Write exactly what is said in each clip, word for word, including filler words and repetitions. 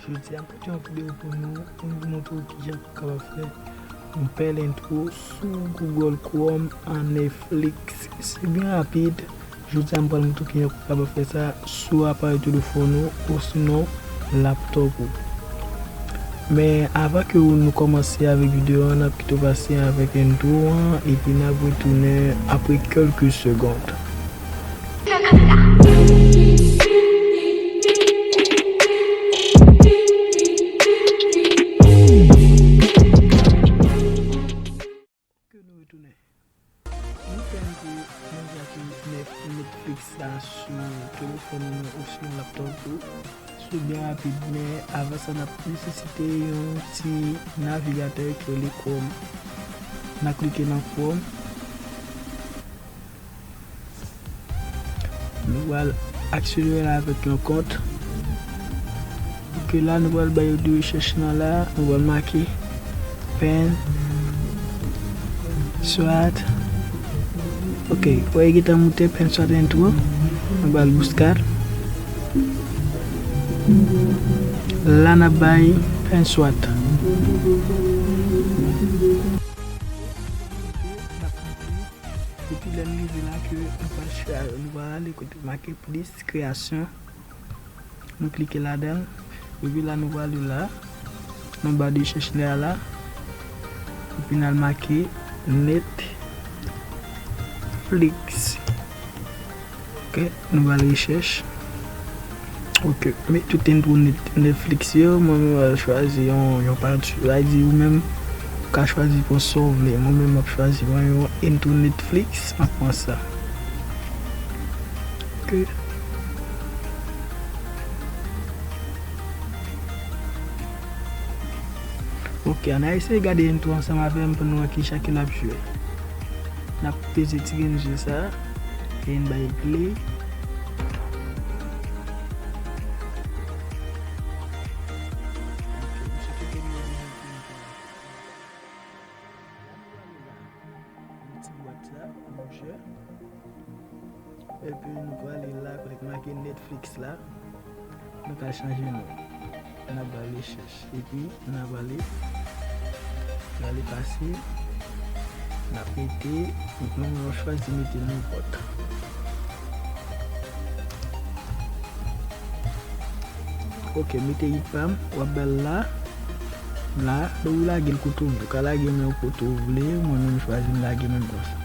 Jodi a, m pote yon videyo pou nou, pou m montre w kijan pou w kapab fè yon bèl entwo sou Google Chrome an Netflix. Se byen rapid. Jodi a, m pral montre w kijan pou w kapab fè sa sou aparèy telefòn ou osinon laptop ou. Men avan ke nou kòmanse avèk videyo a, n ap kite w pase avèk entwo an, epi n ap retounen apre kèlke segond. Ke nou retounen. Nou fè entwo, nou fè entwo Net-, Netflix la sou telefòn nou osinon laptop ou. Se byen rapid, men avan sa, n ap nesesite yon ti navigatè ki rele Chrome. N a klike nan Chrome. Nou pral akselere l avèk yon kont. Ok, la nou pral bay yo de rechèch nan la, nou pral make Pen Swat. Ok, wè, li gentan moute Pen Swat entwo. Nou pral bouskad. La n ap bay Pen Swat. Epi lè n rive la ke nou pral chwa-, nou pral ale kote make plis kreyasyon. Nou klike ladan l. Epi la nou prale la. Nan ba de rechèch la la. Epi n al make Netflix. Ok, nou pral rechèch. Ok, men tout entwo Net-, Netflix yo, mwen menm m pral chwazi yon, yon pati. Sa vle di ou menm, ou ka chwazi pran sa w vle. Mwen menm m ap chwazi pran yon entwo Netflix, m ap pran sa. Ok. Ok, ann a eseye gade entwo ansanm avè m pou nou wè kijan ke l ap jwe. N ap peze ti grenn je sa, e n bay play. Ok, m swete ke nou wè entwo an. Ti bwat sa, roujè. Epi nou prale la, kote k make Netflix la. Nou ka chanje non. N ap ba l rechèch. Epi, n ap ale, n ale pase. N ap mete, nou, nou chwazi mete nenpòt. Ok, mete it pa m, w ap ba l la. La, ou lage l kote w vle. Ou ka lage men w kote w vle. Mwen menm, m chwazi m lage men m konsa.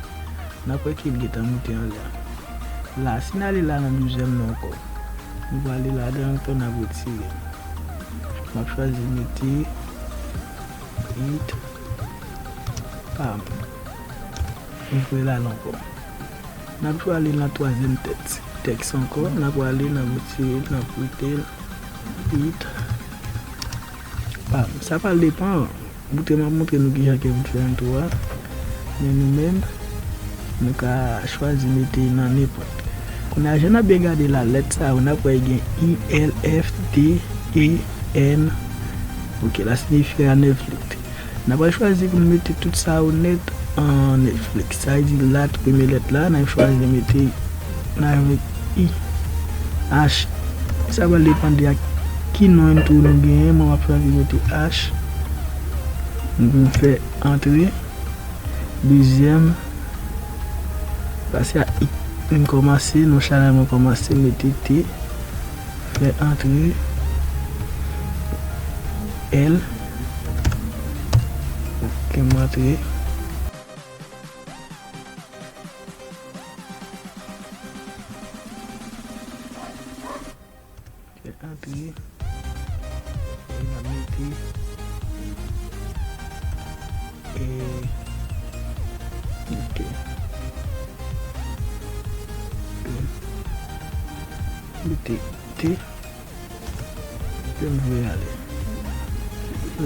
N ap wè ke l gentan moute anlè a. La, si n ale la nan douzyèm nan ankò, nou prale ladan ankò, n ap retire. M ap chwazi mete it pa m. M voye l ale ankò. N ap prale nan twazyèm tèks, tèks ankò. N ap prale, n ap retire l, n ap mete l. It pa m. Sa pral depann. Montre, m ap montre nou kijan ke pou n fè entwo a. Men nou menm, nou ka chwazi mete nan nenpòt. Kounye a, jan n ap byen gade la, lèt sa yo, n ap wè gen I, L, F, T, E, N. Ok, la siyifi a Netflix. N ap al chwazi pou n mete tout sa yo nèt an Netflix. Sa vle di la, tout premye lèt la, n ap chwazi mete nan avèk I. H. Sa pral depann de ak ki non entwo nou genyen. Mwen, m ap chwazi mete H. M fè antre. Dezyèm. Pase a I. M kòmanse, nonchalan mwen kòmanse mete T. Fè antre. L. Ok, m antre. Fè antre. E n ap mete. E, ok. Mete T. Ke m voye ale.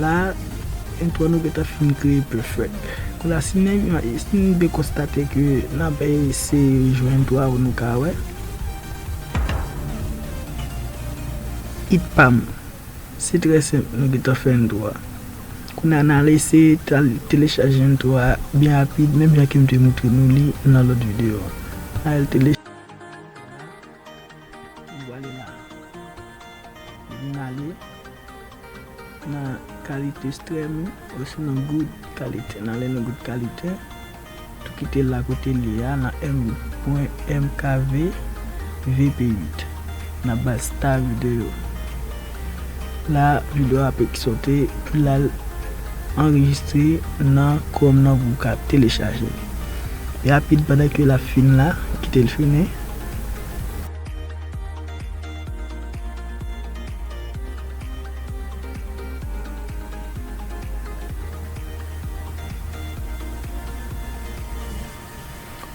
La, entwo nou gentan fin kreye pèfèk. Kounye a, si n, si n byen konstate ke n ap eseye jwe entwo a, nou ka wè. It pa m. Se trè senp, nou gentan fè entwo a. Kounye a, n al eseye tal-, telechaje entwo a byen rapid, menm jan ke m te montre nou li nan lòt videyo a. N al telechaje. Nou prale la. Epi n ale. Extrême ou sinon good qualité. N ale nan good qualité. Tou kite l la kote l ye a nan m pwen m k v v p uit. N ap ba start video. La, videyo a ap ekspòte, epi l al anrejistre nan Chrome nan pou w ka telechaje l. Rapid, pandan ke l ap fin la, kite l fini.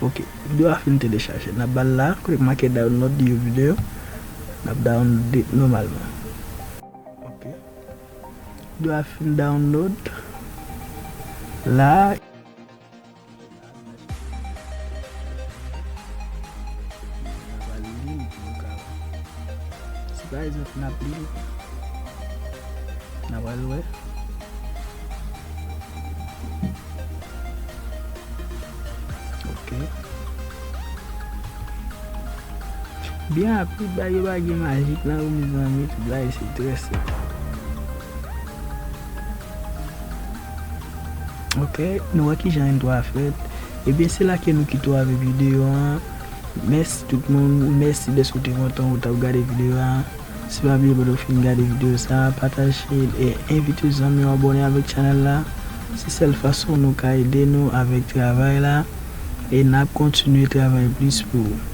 Ok, videyo a fin telechaje. N ap ba l la, kote k make download your video. N ap download li nòmalman. Ok. Videyo a fin download. La. Si pa egzanp n ap li, n a pral wè. Ok. Byen rapid, bagay yo pa gen majik nan yo, mezanmi, tout bagay se trè senp. Ok, nou wè kijan intro a fèt. Ebyen, se la ke nou kite w avèk videyo an. Mèsi tout moun, mèsi dèske w te pran tan ou t ap gade videyo a. Si pa bliye, pandan w fin gade videyo sa, pataje l e envite zanmi w abòne avèk chanèl la. Se sèl fason nou ka ede nou avèk travay la. E n ap kontinye travay plis pou ou.